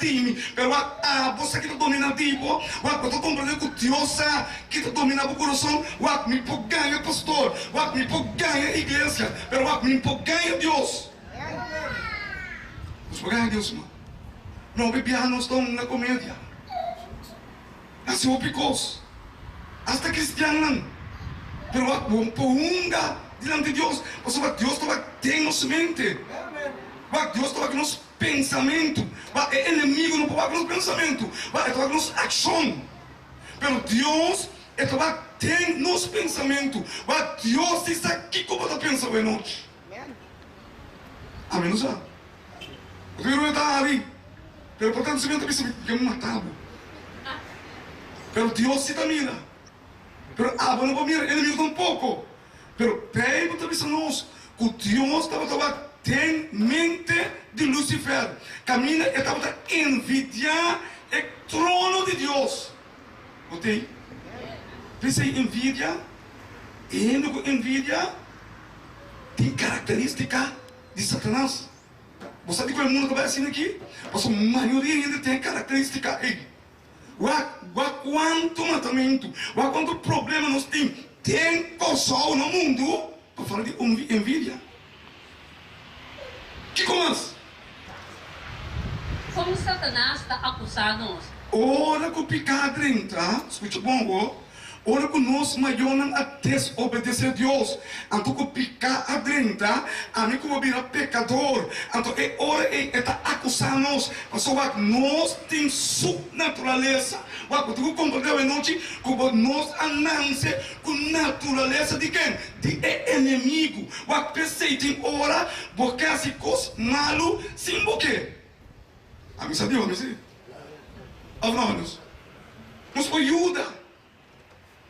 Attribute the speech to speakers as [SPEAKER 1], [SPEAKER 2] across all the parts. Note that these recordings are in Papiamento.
[SPEAKER 1] di mi. Pero wak, abo sa ki ta dominá di bo. Wak, bo ta komprendé ku Dios sa ki ta dominá bo kurason. Wak, mi por gaña pastor. Wak, mi por gaña iglesia. Pero wak, mi por gaña Dios. Nos por gaña Dios, ma. No hopi biaha nos ta un na komedia. Hasi hopi kos, asta kristiannan. Pero wak, bo por hunga dilanti Dios, pasobra Dios ta wak den nos mente. Wak, Dios ta wak nos pensamentu. Wak, e enemigu no por wak nos pensamentu. Wak, e ta wak nos akshon. Pero Dios, e ta wak den nos pensamentu. Wak, Dios si sa kiko bo ta pensa awe nochi. Ami no sa. Bo ta hari, pero por tanto si mi ta bisa mi ke mata bo. Pero Dios si ta mira. Pero abo no por mira enemigo tampoco. Pero Bijbel ta bisa nos cu Dios tabata wak den mente di Lucifer, caminda e tabata envidia e trono di Dios. Bo tin? P'esei envidia, e hende cu envidia tin caracteristica di Satanas. Bo sa dikon e mundu ta bai asina aki? Pasobra mayoria hende tin e karakteristika ei. Wak, wak kuantu matamentu, wak kuantu problema nos tin den Kòrsou, na mundu, pa fala di envidia. Kiko mas?
[SPEAKER 2] Kon Satanas ta akusá nos?
[SPEAKER 1] Ora ku piká drenta, skucha bon bo, Ora ku nos mayornan a desobedesé Dios, anto ku piká a drenta, ami ku bo bira pekador. Anto e ora ei e ta akusá nos, pasobra wak nos tin su naturalesa. Wak, bo tin ku komprendé awenochi ku bo nos a nanse ku naturalesa di ken? Di e enemigu. Wak, p'esei tin ora bo ke hasi kos malu sin bo ke. Ami sa Dios, mi si. Of no, nos? Nos por yuda.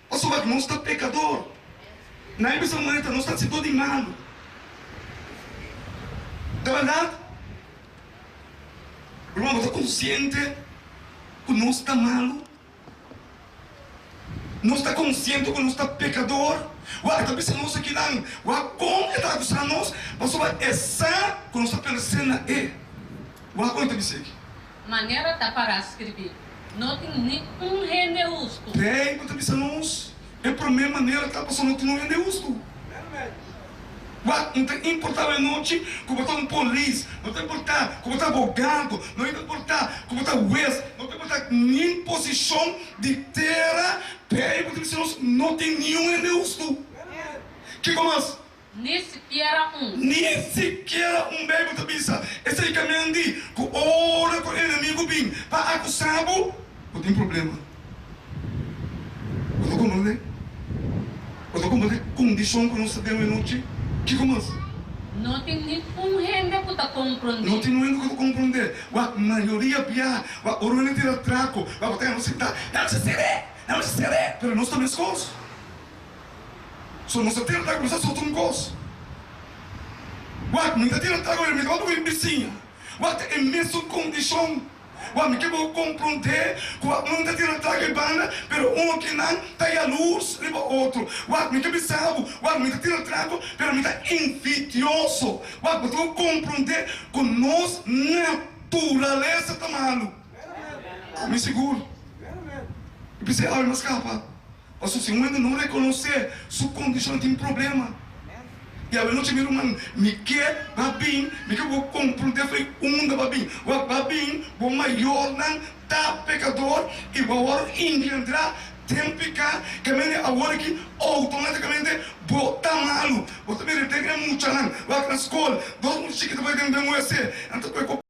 [SPEAKER 1] Pasobra nos ta pekador. Na e mesma manera nos ta hasi tur di malu. Ta bèrdat? Ruman, bo ta konsiente ku nos ta malu? Nos ta konsiente ku nos ta pekador? Wak, e ta bisa nos akinan, wak kon e ta akusá nos, pasobra e sa ku nos ta pertesé na e. Wak kon e ta bisa aki.
[SPEAKER 2] Manera ta pará skribí, No tin ni un hende hustu.
[SPEAKER 1] Beibel ta bisa nos, E promé manera ta pasobra no tin un hende hustu. Wak, no ta importá awe nochi ku bo ta un polis, no ta importá ku bo ta abogado, no ta importá ku bo ta hues, no ta importá nin posishon di tera, Beibel ta bisa nos no tin niun hende hustu. Kiko mas?
[SPEAKER 2] Ni sikiera un.
[SPEAKER 1] Ni sikiera un. Beibel ta bisa, Esei ka mendi ku ora ku enemigu bin pa akusá bo, bo tin problema. Bo ta komprendé? Bo ta komprendé kondishon ku nos ta den awenochi? Kiko mas?
[SPEAKER 2] No tin ni un hende ku ta komprondé.
[SPEAKER 1] No tin un hende ku ta komprondé. Wak, mayoria bia, wak, ora un hende tira trako, wak, bo ta nos sinta, Nan mester ser'é! Nan mester ser'é! Pero nos ta meskos. So nos ta tira trako, nos ta sota un kos. Wak, mi ta tira trako, pero mi ta wak ku mi bisiña. Wak, ta e mesun kondishon. Wak, mi ke bo komprondé ku wak un ta tira trago e banda, pero un okinan ta yalurs riba otro. Wak, mi ke bisa bo, wak, mi ta tira trago, pero mi ta envidioso. Wak, bo tin ku komprondé ku nos naturalesa ta malu. Ami sigur. Mi bisa e awe mas kapa. Pasobra si un hende no rekonosé su kondishon e tin problema. I awenochi mi ruman, mi ke ba bin, mi ke bo komprondé for e unda ba bin. Wak ba bin, bo mayornan ta pekador i bo a wòrdu engendrá den piká, ke mende awor aki outomátikamente bo ta malu. Bo ta mira den e muchanan wak na skol, dos mucha chikito bai den den wc, nan ta kohe.